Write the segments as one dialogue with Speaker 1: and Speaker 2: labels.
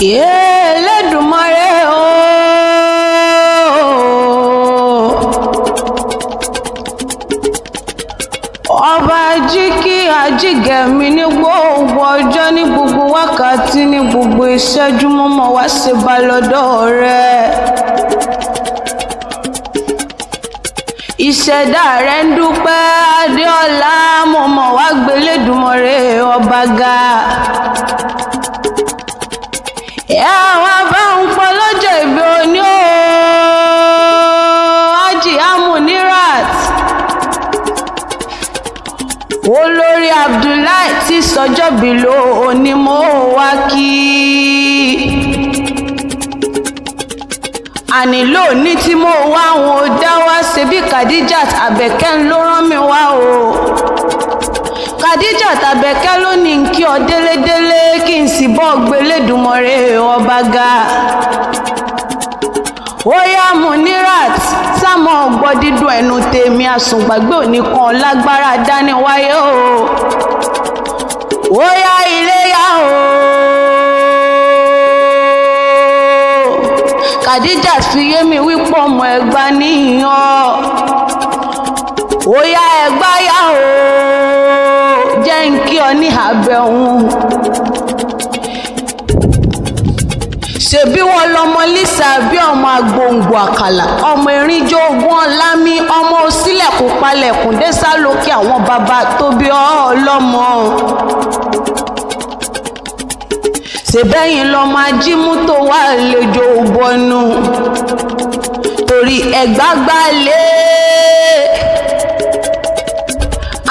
Speaker 1: Elédùmarè o, ọba jíkí ajígẹ̀mí ní gbogbo ọjọ́, ní gbogbo wákàtí, ní gbogbo ìṣẹ́jú, mọ́mọ́ wá ṣe bá lọ́dọ̀ rẹ̀. Ìṣẹ̀dá rẹ̀ ń dúpẹ́ Adéọlá, mọ̀mọ́ wá gbélédùmarè ọba ga. Ẹ wá bá ń pọ̀ lọ́jọ́ ìbí òní o, Hájì Amunirat, olórí Abdullahi tí sọjọ́bí ló ní mo wá kí. Àní lónìí tí mo wá àwọn ò dá wá, ṣebí Khadijat Abẹ́kẹ́ ló rán mi wá o. Khadijat Abẹ́kẹ́ ló ní kí ọ délédélé, kí n sì bọ́ gbélédùmarè ọba ga. Ó yá Munirat, sámọ gbọ́ dídùn ẹnu tèmi, àsùngbàgbé òní kan lágbára dání wáyé o. Ó yá iléyá o. Khadijat fi yé mi wípé ọmọ Ẹ̀gbá níyàn. Ó yá Ẹ̀gbá yá o, jẹ́ ń kí ọ ní abẹ́ òun. Ṣebí wọn lọmọ Lisa bí ọmọ agbóǹgbò àkàlà, ọmọ erinjó ogún ọlámi, ọmọ òsílẹ̀kùn palẹ̀kùn dé sálókè àwọn bàbá tó bí ọlọ́mọ. Ṣèbẹ́yìn lọmọ ajímú tó wà lẹ́jọ́ bọnu, torí Ẹ̀gbá gbálé,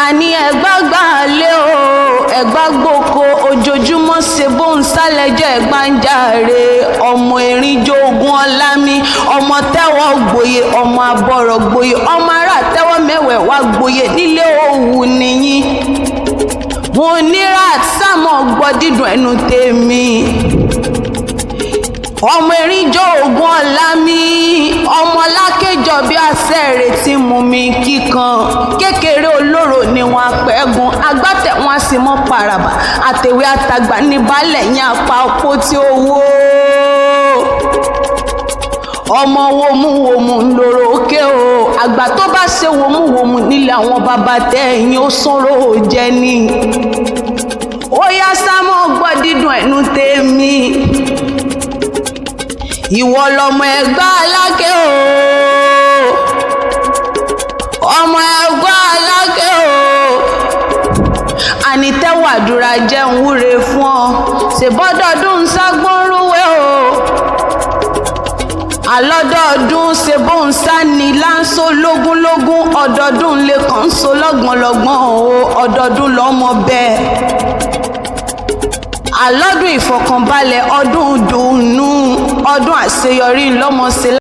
Speaker 1: àní Ẹ̀gbá gbálé o, Ẹ̀gbá gboko ojoojúmọ́ ṣe bó ń sálẹ̀jọ́ Ẹ̀gbá ń jàre. Ọmọ erinjó ogún ọlámi, ọmọ tẹ́wọ́ gboyè, ọmọ abọ́rọ̀ gboyè, ọmọ ará tẹ́wọ́ mẹ́wẹ̀ẹ́wá gboyè nílé Òwú nìyí. Munirat sámọ̀ gbọ́ dídùn ẹnu tèmi, ọmọ erinjó ogún ọlámi, ọmọ lákéjọ bí àṣẹ retí mú mi kíkan kékeré olóró ni wọn apẹ̀gùn agbátẹ̀ wọn sì mọ́ paraba àtẹ̀wé àtàgbà ní balẹ̀ yẹn apá ọ̀pọ̀ tí ó wó. Ọmọ wòmúwòmù ńlọrọ òkè o, àgbà tó bá ṣe wòmúwòmù nílẹ̀ àwọn bàbá tẹ̀yìn ó sọ̀rọ̀ jẹ ni. Ó yá sámọ̀ gbọ́ dídùn ẹnu tèmi, ìwọ lọmọ Ẹ̀gbá Aláké o, ọmọ Ẹ̀gbá Aláké o. Àní tẹ́wọ̀ àdúrà jẹun wúre fún ọ, ṣèbọ́dọ̀dún ságbóńrúwé o, àlọ́dọọdún ṣe bóun sá ní láńsó lógúnlógún, ọdọọdún lè kàn ń so lọ́gbọ̀nlọ́gbọ̀n o, ọdọọdún lọ́mọ bẹ́ẹ̀. Àlọ́dún ìfọ̀kànbalẹ̀, ọdún dùnnú, ọdún àṣeyọrí lọ́mọ ṣe.